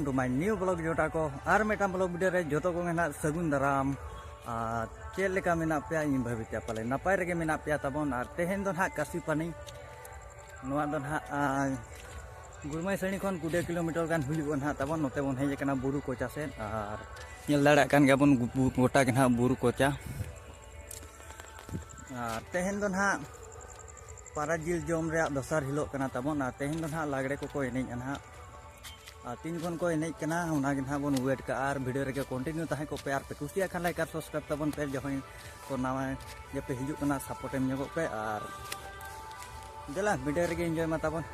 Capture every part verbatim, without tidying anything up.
To my new vlog ᱡᱚᱴᱟ ᱠᱚ, ᱟᱨ ᱢᱤᱫᱴᱟᱝ vlog video ᱨᱮ ᱡᱚᱛᱚ ᱠᱚᱜᱮ ᱱᱟᱦᱟᱜ ᱥᱟᱹᱜᱩᱱ ᱫᱟᱨᱟᱢ᱾ ᱟᱨ ᱪᱮᱫ ᱞᱮᱠᱟ ᱢᱮᱱᱟᱜ ᱯᱮᱭᱟ? ᱤᱧ ᱵᱷᱟᱹᱵᱤᱛᱮ ᱯᱟᱞᱮ ᱱᱟᱯᱟᱭ ᱨᱮᱜᱮ ᱢᱮᱱᱟᱜ ᱯᱮᱭᱟ ᱛᱟᱵᱚᱱ᱾ ᱟᱨ ᱛᱮᱦᱮᱧ ᱫᱚ ᱱᱟᱦᱟᱜ ᱠᱟᱥᱤᱯᱟᱱᱤ, ᱱᱚᱣᱟ ᱫᱚ ᱱᱟᱦᱟᱜ ᱜᱩᱨᱢᱟᱹᱭ ᱥᱟᱹᱲᱤ ᱠᱷᱚᱱ ᱠᱩᱲᱤ ᱠᱤᱞᱳᱢᱤᱴᱟᱨ ᱜᱟᱱ ᱦᱩᱭᱩᱜᱼᱟ ᱱᱟᱦᱟᱜ ᱛᱟᱵᱚᱱ᱾ ᱱᱚᱛᱮ ᱵᱚᱱ ᱦᱮᱡ ᱟᱠᱟᱱᱟ ᱵᱩᱨᱩ ᱠᱚᱪᱟ ᱥᱮᱫ, ᱟᱨ ᱧᱮᱞ ᱫᱟᱲᱮᱭᱟᱜ ᱠᱟᱱ ᱜᱮᱭᱟᱵᱚᱱ ᱜᱚᱴᱟ ᱜᱮ ᱱᱟᱦᱟᱜ ᱵᱩᱨᱩ ᱠᱚᱪᱟ᱾ ᱟᱨ ᱛᱮᱦᱮᱧ ᱫᱚ ᱱᱟᱦᱟᱜ ᱯᱟᱨᱟ ᱡᱤᱞ ᱡᱚᱢ ᱨᱮᱭᱟᱜ ᱫᱚᱥᱟᱨ ᱦᱤᱞᱳᱜ ᱠᱟᱱᱟ ᱛᱟᱵᱚᱱ᱾ ᱟᱨ ᱛᱮᱦᱮᱧ ᱫᱚ ᱱᱟᱦᱟᱜ ᱞᱟᱜᱽᱲᱮ ᱠᱚᱠᱚ ᱮᱱᱮᱡᱼᱟ ᱱᱟᱦᱟᱜ᱾ ᱟᱨ ᱛᱤᱱ ᱠᱷᱚᱱ ᱠᱚ ᱮᱱᱮᱡ ᱠᱟᱱᱟ, ᱚᱱᱟ ᱜᱮ ᱱᱟᱦᱟᱜ ᱵᱚᱱ wait ᱠᱟᱜᱼᱟ᱾ ᱟᱨ video ᱨᱮᱜᱮ continue ᱛᱟᱦᱮᱸ ᱠᱚᱜ ᱯᱮ᱾ ᱟᱨ ᱯᱮ ᱠᱩᱥᱤᱭᱟᱜ ᱠᱷᱟᱱ like ᱟᱨ subscribe ᱛᱟᱵᱚᱱ ᱯᱮ᱾ ᱡᱟᱦᱟᱸᱭ ᱠᱚ ᱱᱟᱣᱟ ᱜᱮᱯᱮ ᱦᱤᱡᱩᱜ ᱠᱟᱱᱟ, support ᱮᱢ ᱧᱚᱜᱚᱜ ᱯᱮ᱾ ᱟᱨ ᱫᱮᱞᱟ video ᱨᱮᱜᱮ enjoy ᱢᱟ ᱛᱟᱵᱚᱱ᱾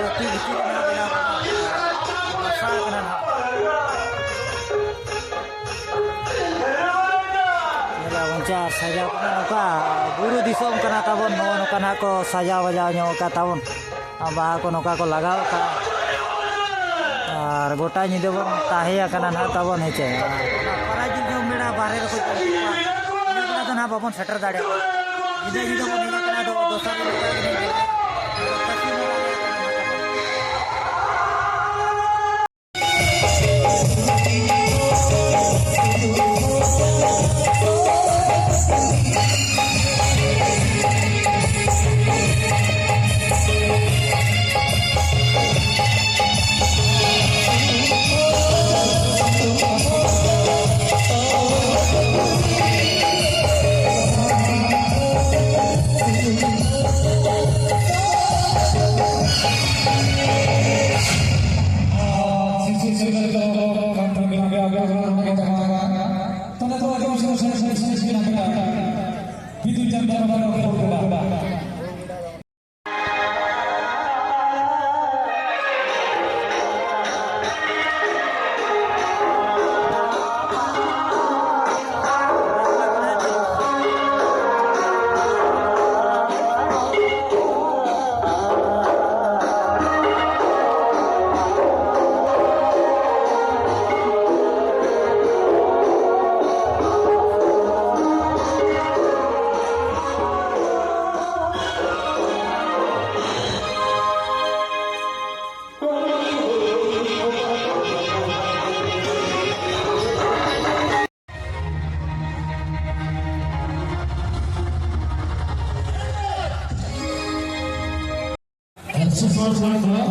ᱟᱹᱛᱩ ᱵᱷᱤᱛᱤᱨ ᱨᱮ ᱢᱮᱱᱟᱜ ᱵᱚᱱᱟ᱾ ᱵᱟᱥᱟ ᱠᱟᱱᱟ ᱱᱟᱦᱟᱜ᱾ ᱧᱮᱞᱟᱵᱚᱱ ᱪᱮ ᱟᱨ ᱥᱟᱡᱟᱣ ᱠᱟᱱᱟ ᱱᱚᱝᱠᱟ᱾ ᱵᱩᱨᱩ ᱫᱤᱥᱚᱢ ᱠᱟᱱᱟ ᱛᱟᱵᱚᱱ, ᱱᱚᱜᱼᱚ ᱱᱚᱝᱠᱟ ᱱᱟᱦᱟᱜ ᱠᱚ ᱥᱟᱡᱟᱣ ᱵᱟᱡᱟᱣ ᱧᱚᱜ ᱟᱠᱟᱫ ᱛᱟᱵᱚᱱ᱾ ᱟᱨ ᱵᱟᱦᱟ ᱠᱚ ᱱᱚᱝᱠᱟ ᱠᱚ ᱞᱟᱜᱟᱣ ᱟᱠᱟᱫ᱾ ᱟᱨ ᱜᱚᱴᱟ ᱧᱤᱫᱟᱹ ᱵᱚᱱ ᱛᱟᱦᱮᱸ ᱟᱠᱟᱱᱟ ᱱᱟᱦᱟᱜ ᱛᱟᱵᱚᱱ, ᱦᱮᱸ ᱪᱮ᱾ ᱯᱟᱨᱟ ᱡᱤᱞ ᱡᱚᱢ ᱵᱮᱲᱟ ᱵᱟᱦᱨᱮ ᱨᱮᱠᱚ ᱡᱚᱢ ᱠᱚᱣᱟ᱾ ᱧᱤᱫᱟᱹ ᱵᱮᱲᱟ ᱫᱚ ᱱᱟᱦᱟᱜ ᱵᱟᱵᱚᱱ ᱥᱮᱴᱮᱨ ᱫᱟᱲᱮᱭᱟᱜᱼᱟ᱾ ᱧᱤᱫᱟᱹ ᱧᱤᱫᱟᱹ ᱵᱚᱱ ᱦᱮᱡ ᱟᱠᱟᱱᱟ, ᱟᱫᱚ ᱫᱚᱥᱟᱨ ᱦᱤᱞᱳᱜ ᱫᱚ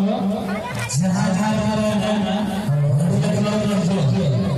ᱡᱟᱦᱟᱸ ᱡᱟᱦᱟᱸ ᱨᱮ ᱢᱮᱱᱟᱜᱼᱟ, ᱦᱟᱺᱰᱤ ᱞᱮ ᱪᱚᱰᱚᱨ ᱦᱚᱪᱚ᱾